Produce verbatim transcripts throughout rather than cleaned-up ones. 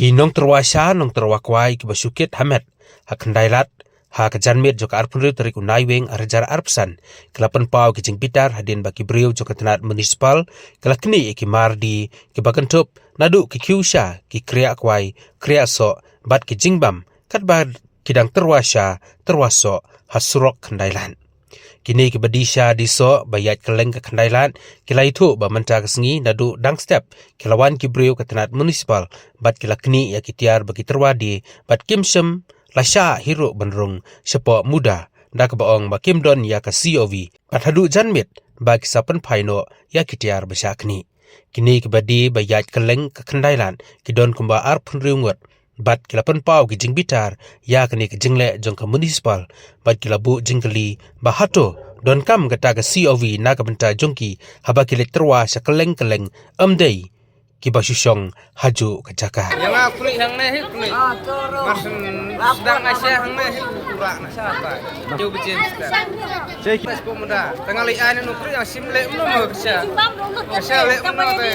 Ki nongtyrwa sha, nongtyrwa kwai kiba shu kit ha met ha Khyndailad ha ka janmiet jong ka arphew hynriew tarik u Naiwieng arhajar arphew san ki la pynpaw ki jingbitar hadien ba ki briew jong ka tnat municipal ki la knieh ïa ki mar die kiba kynthup naduh ki khiew sha, ki kriah kwai, kriah soh bad ki jingbam, katba ki dang tyrwa sha, tyrwa soh ha surok Khyndailad. Kine kiba die sha die soh ba ïaid kylleng ka Khyndailad ki la ïathuh ba mynta ka sngi naduh dang step ki la wan ki briew ka tnat municipal bad ki la knieh ïa ki tiar ba ki tyrwa die bad kim shym la shah hi ruh ban rung shapoh MUDA da kaba ong ba kim don ïa ka C O V bad haduh janmiet ba ki sa pynphai noh ïa ki tiar ba shah knieh. Kine kiba die ba ïaid kylleng ka Khyndailad ki don kumba arphew hynriew ngut bad ki la pynpaw ki jingbitar ïa kane ka jingleh jong ka municipal bad ki la buh jingkylli ba hato donkam kata ka C O V na ka bynta jong ki haba ki leit tyrwa sha kylleng kylleng, ym dei kiba shu shong ha juh ka jaka. Ïa nga kuli hangne hi kuli. Mar syn sdang Asia hangne hi kura na sha ta. Jauh bejin sta. Pas pom da. Tang lei ai na nukri ïa shim leh mno mo ka sha. Ka sha leh mno te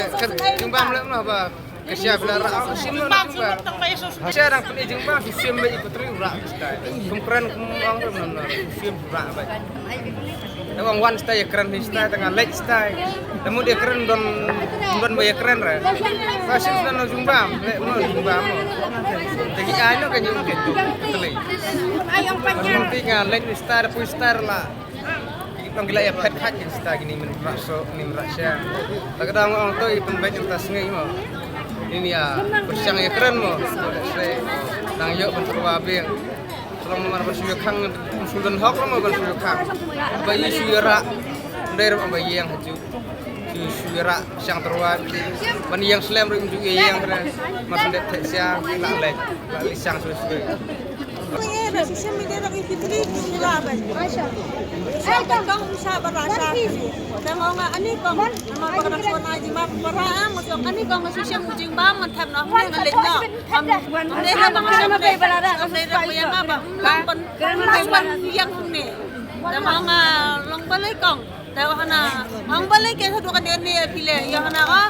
jingbam leh mno ba. Ka sha bila ra shim mno ba. Ka sha dang pynïa jingbam shim leh i putri ura sta. Kum kren kum ong kum ura ba. Te wan wan stai ïa kren hi stai tang leh stai. Te mut ïa kren don don ba ïa kren re. Ka shin snan no jingbam, leh no jingbam. Te ki ai no ka nyung ke tu. Te leh. Te nga leh ni stai da pui stai la. Ki long ki la ïa phet khat ki stai kini men ra so ni men ra sha. Ta ka dang ong to i pynbeit ta sngi mo. Ini ïa pyrshang ïa kren mo. Nang ïoh ban tyrwa biang. Shalong namar ban shu ïa khang, shu don hok namar ban shu ïa khang. Ba ïa shu ïa rah, ndai rah ba ïeng haju. Shu shu ïa rah shang tyrwa. Ban ïeng slem rim ju ïa ïeng kena. Mar shu dep thek shang, la lek, la li shang shu shu. Ïa rah shu shem ïa rah ïa fitri, shu la ban. Shu ka kong sha ba rah sha. Tang ong ani kong, namar ba ka dang shon ai jingma ba rah am, shu ani kong shu shem jingbam ngan tham noh, ngan lek noh. Am, am dei la ba nga shah dei ba la da, am dei la ba ïa nga ba. Lam pyn, lam pyn ïa kumne. Da ma nga long balei kong. Da wa hana, ong balei ke sadu ka dei ne phi le. Ïa hana, oh,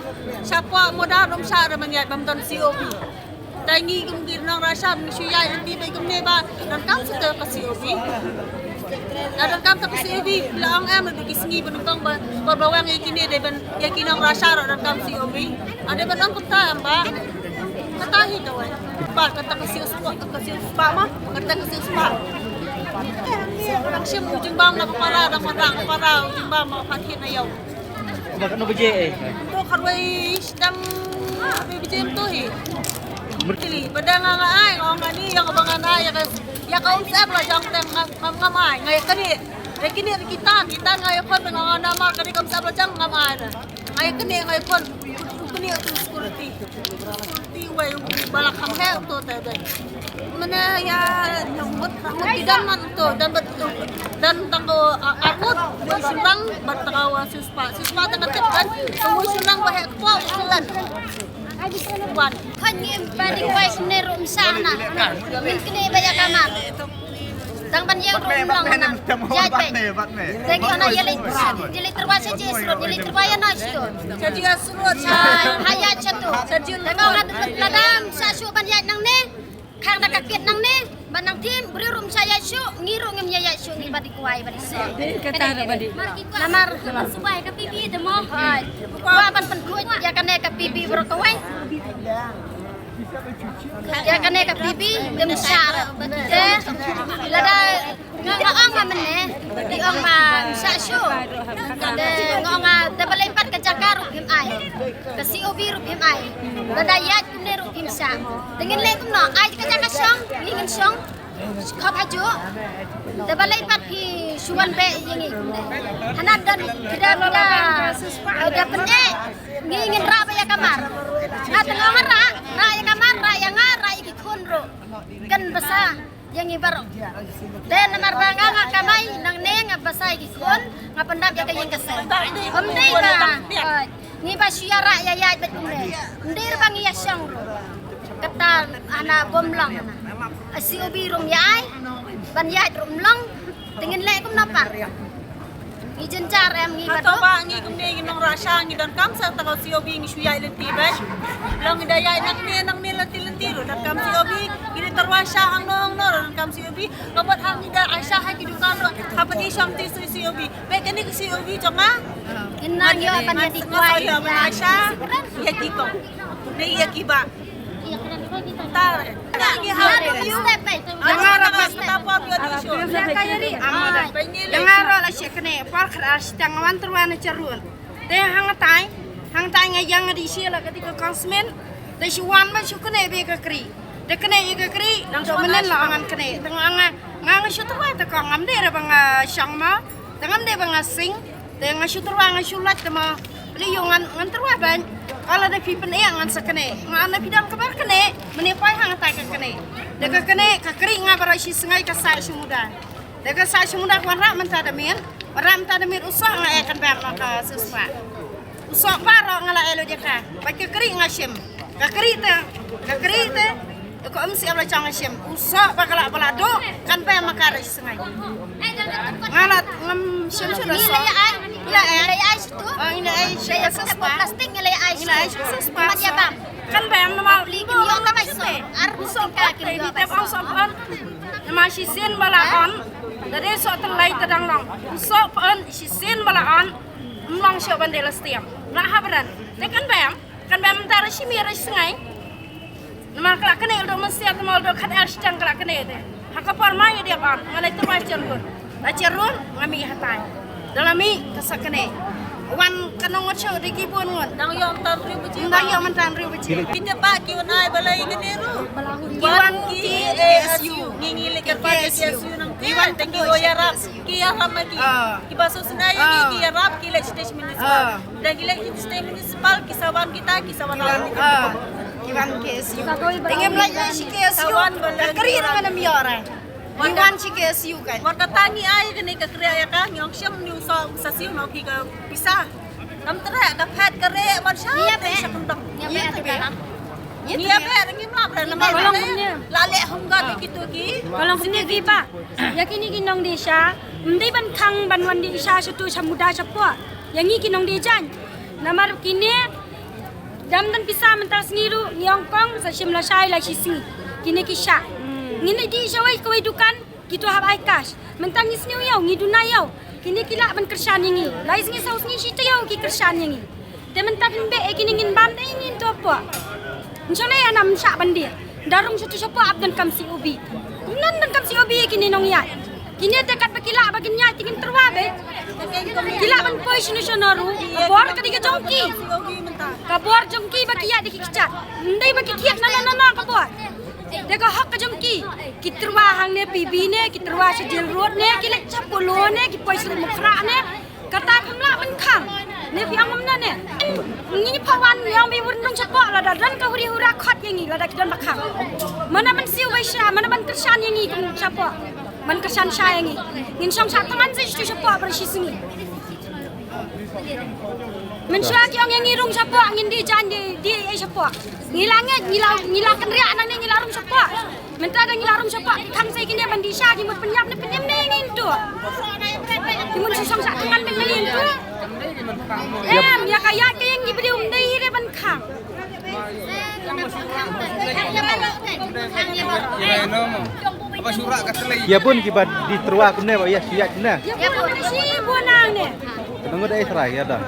shapoh MUDA rum sha re man ïa bam don C O V. Da ngi kum ki nong Russia ngi shu ïa ti bai kumne ba donkam shu ka C O V. Da donkam ta ka C O V, la ong em da ki sngi ba nyngkong ba, ba, ba wang ïa kine dei ban, ïa ki nong Russia ruh donkam C O V. Ade ban ong kumta em ba. Kata hi kawei. Ba kata ka C O V spot, ka C O V spot ma, kata ka C O V spot. Nang shim u jingbam na para, na para, para u jingbam ma phat hi na ïaw. Ba katno baje eh? To kharwei sdang, kharwei baje to hi. Murkili, ba dang nga ai, nga ong ani, ïa ka ba ngan ai, ïa ka, ïa ka WhatsApp la jong tang ngam, ngam, ngam ai, nga ïa kane. Ïa kine ri kitan, kitan nga ïa khot ba nga ong namar kane ka WhatsApp la jong ngam ai na. Nga ïa kane, nga ïa khot, kane tu security. Security wei, ba la kham he to te te. Mane ïa, mut, mut ki dan man to, dan bat, dan tang ko, a, akut, wei shunrang, bat tang ko, a, sispa, sispa tang ka tep kan, so wei shunrang ba he kpo, shunrang. Wan. Khon ngim ba ding wei kumne rum sana. Min kne ba ïa kamar. Tang ban ïa rum long na. Jai pe. Tang ïa na ïa leit, ïa leit terwa sa je srot, ïa leit terwa ïa na srot. Sa je srot, sa. Ha ïa chatu. Sa je. Tang ko la ladam sa shu ban ïa nang ne. Khang da ka kit nang ne, ba nang tim, briew rum sha ïaid shuh, ngi ruh ngim ïa ïaid shuh, ngi ba dei kwai, ba dei seh. Kata da ba dei. Namar, namar subai ka pipi de mo. Hai. Wa ban pynkhuid ïa kane ka pipi baroh kawei. Ïa kane ka pipi de mshar. Te lada nga, nga ong ha mynne, di ong ha mshar shuh. Te nga ong ha, te balei pat ka jaka ruh ngim ai. Ka C O V ruh ngim ai. Lada ïaid kumne ruh ngim shah. Te ngin leh kumno, ai ka jaka shong, ngi ngin shong. Khop hajuh. Te balei pat phi shu wan beh ïa ngi kumne. Hana don kida kida, kida pyneh. Ngi ngin rah beh ïa kamar. Nga te nga rah, rah ïa kamar, rah ïa nga, rah ïa ki khun ruh. Kan basa. Ïa ngi baroh. Te namar ba nga nga kamai nangne nga basa ïa ki khun, nga pyndap ïa ka ïing ka sem. Ym dei ba, eh, ngi ba shu ïa rah ïa ïaid bad kumne. Ym dei ba ngi ïa shong ruh. Kata hana bym long hana. A C O V ruh ym ïa ai, ban ïaid ruh ym long. Te ngin leh kumno pat. Ngi jynjar em ngi. Hato ba ngi kumne ngi nongrah sha ngi donkam sa tang ka C O B ngi shu ïaid lynti bad. Long ngi da ïaid nangne nangne lynti lynti ruh donkam C O B ngi da tyrwa sha hangno hangno donkam C O B. Ka bad hang ngi da ai sha ha ki dukan ruh ha pynïasoh te C O B. Bad kane ka C O B jong nga. Ngi nang ïoh ban ïa dei kwai ïa sha ïa ki kong. Dei ïa ki ba. Dengar roh la sha kane por khat ar shi tang wan tyrwa na Jarum. Te hangtai, hangtai nga ïa nga dei shi la ka dei ka kong Smit. Te shi wan ba shu kane be ka kri. Te kane ïa ka kri nang shu mynnin la ngan kane. Te nga nga nga shu tyrwa te kong ngam dei ra ba nga shang ma. Te ngam dei ba nga sing. Te nga shu tyrwa nga shu lait te ma. Pli ïoh ngan ngan tyrwa ban. Ka la da phi pyneh ngan sa kane. Nga na phi dang ka bar kane. Mane pai hangtai ka kane. Te ka kane ka kri nga bar shi sngai ka sa shu muda. Te ka sa shu muda ka wan rah mynta da miet. Wan rah mynta da miet u soh nga eh kan bam na ka siswa. U soh baroh nga la eh lo jaka. Bad ka kri nga shim. Ka kri te. Ka kri te. Ka um siap la jong nga shim. U soh ba ka la ba la duk kan bam ma ka rah shi sngai. Nga la ngam shim shu da soh. Ila eh. Ila eh. Ila eh shi ka siswa. Plastik ila eh. Ila eh shi ka siswa. Kan bam na ma pli kin ïoh ta bai soh. Ar u soh ka kin ïoh ta bai soh. Namar shisien ba la on, da dei soh tang lai ta dang long. U soh pon shisien ba la on, um long shuh ban dei la stiam. La ha bran. Te kan bam, kan bam ta ra shi mi ra shi sngai. Namar ka la kane u dok mynsiat namar u dok khat ar shi tang ka la kane te. Ha ka por ma ïa dei ban, nga lai tyrwa Jarum. La Jarum, nga mih hatai. Da la mih, ka sa kane. Wan ka nong ngot shuh dei ki bun ngut. Dang ïoh mynta hynriew baje. Dang ïoh mynta hynriew baje. Kita ba ki wan ai balei kane ruh. Ki wan ki K S U. Ngi ngi leh ki K S U. Ngi wan ki ïarap. Ki ïarap ma ki. Ki ba sosna ïa ki ïarap ki leh stage municipal. Dan ki leh stage municipal ki sa wan kita ki sa wan. Ki wan K S U. Te ngim leh shi K S U. Ka kri na ngam ïoh ra. Ngi wan shi K S U kai. Wat kata ngi ai kane ka kri ïa ka ngi ong shem ni u soh sa siu no ki ka pisa. Kam treh ka phet ka re wan sha. Ïa pe. Ïa pe. Ïa pe ngi mlap re namar la leh hum ga ki tu ki. Ka long kumne ki ba. Ïa kine ki nongdie sha. Ym dei ban khang ban wan die sha shatu sha muda shapoh. Ïa ngi ki nongdie jaiñ. Namar kine dam dang pisa mynta sngi ruh ngi ong kong sa shim lashai la shi sngi. Kine ki shah. Ngin dei die shawei kawei dukan. Kito hap ai cash. Mynta ngi sniew ïew, ngi duna ïew. Kine ki lah ban kyrshan ïa ngi. Lai sngi saw sngi shi taïew ki kyrshan ïa ngi. Te mynta phin beh ïa kine ngin bam dei ngin to poh. Ngi shu leh ïa nam shah ban die. Da rung shatu shapoh ap donkam C O B. Nan donkam C O B ïa kine nongïaid. Kine te katba ki lah ba kin ïaid te kin tyrwa beit. Ki lah ban poi shano shano ruh. Ka bor ka dei ka jong ki. Ka bor jong ki ba ki ïaid da ki kjat. Ym dei ba ki thied na na na na ka bor. Te ka hok ka jong ki. Ki tyrwa hangne P B ne, ki tyrwa sha Jail Road ne, ki leit sha Polo ne, ki poi sha Mukhrah ne. Kata phim lah ban khang. Ne phi ong kumno ne. Ngi pha wan ngi ong ba wan rung shapoh lada don ka huri hura khot ïa ngi lada ki don ba khang. Mana ban siew bai sha, mana ban kyrshan ïa ngi kum shapoh. Ban kyrshan sha ïa ngi. Ngin shong shah thngan sa sha shapoh ba shi sngi. Mynshuwa ki ong ïa ngi rung shapoh ngin die jaiñ die die ei shapoh. Ngi la ngeit ngi la ngi la kynriah nangne ngi la rung shapoh. Mynta da ngi la rung shapoh ki khang sei kine ban die sha ki mut pynïap ne pynïap ne ngin tu. Ki mut shu shong shah thngan ne ngin tu. Em ïa ka ïaid ka ïeng ki briew ym dei re ban khang. Ïa bun kiba die tyrwa kumne ba ïa shu ïaid kumne. Ïa bun shi bun nangne. Ka ngut ai trai ïa da.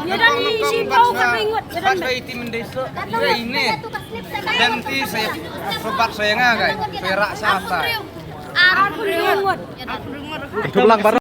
Ïa da ni shi bau ka ngut ïa da. Ba iti mendei so ïa ine. Dan ti saya sobat saya nga kai. Saya rak sa ta. Arphew ngut. Thuklang baroh.